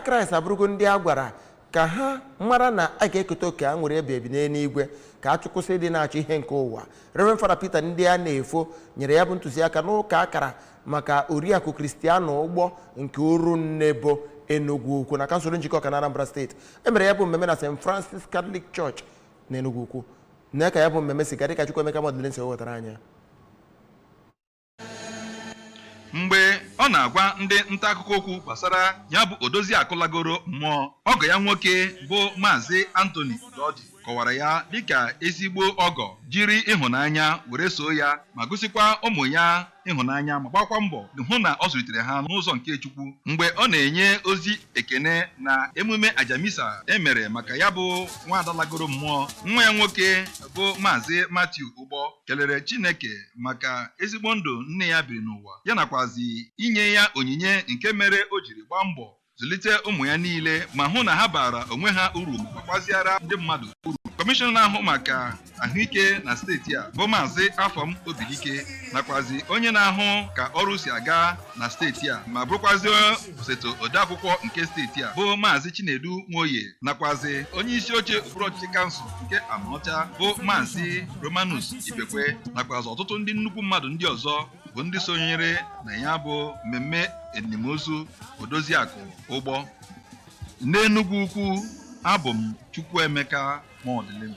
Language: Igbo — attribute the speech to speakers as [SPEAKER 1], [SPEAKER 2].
[SPEAKER 1] Kraịst abụrụgo ndị a gwara ka ha mara na a ga-eketa oke a nwere ebi ebi n'eluigwe ka a chụkwụsị ịdị na-achọ ihe nke ụwa. Reverend Fada Peter ndị a na-efo nyere ya bụ ntụziaka n'ụka akara maka Oriakụ Kristiano Ụgbọ nke Urunnebo Enugu Ukwu na kansụl njikọ ọka na Anambra steeti. Emere ya bụ mmemme na St. Francis Catholic Church na Enugu Ukwu. Na ka ya bụ mmemme si ga dịka Chukwuemeka Mọdụlin si wetara anyị.
[SPEAKER 2] Mgbe ọ na-agwa ndị nta akụkọ okwu gbasara ya bụ odozi akụlagoro mmụọ, ọgọ ya nwoke bụ Maazị Anthony Udodi kọwara ya dịka ezigbo ọgọ jiri ịhụnanya were soo ya ma gosikwa ụmụ ya ịhụnanya ma gbakwa mbọ hụ na ọ zụlitere ha n'ụzọ nke Chukwu. Mgbe ọ na-enye ozi ekene na emume ajamisa emere maka ya bụ nwaada lagoro mmụọ, nwa ya nwoke bụ Maazị Matthew Ụgbọ kelere Chineke maka ezigbo ndụ nne ya biri n'ụwa, ya nakwazi inye ya onyinye nke mere o jiri gbaa mbọ zụlite ụmụ ya niile ma hụ na ha bara onwe ha uru ma bakwaziara ndị mmadụ uru. Kọmishọna na-ahụ maka ahụike na steeti a bụ Maazị Afọm Obidike nakwazi onye na-ahụ ka ọrụ si aga na steeti a ma bụrụkwazi osote odeakwụkwọ nke steeti a bụ Maazị Chinedu Nwoye nakwazi onye isi oche okpuru ọchịchị kansụl nke Amaọcha bụ Maazị Romanus Ibekwe nakwazi ọtụtụ ndị nnukwu mmadụ ndị ọzọ bụ ndị sonyere na ya bụ mmemme enimozu Odoziakụ Ụgbọ. N'Enugwu Ukwu, abụ m Chukwuemeka Mọdụlị.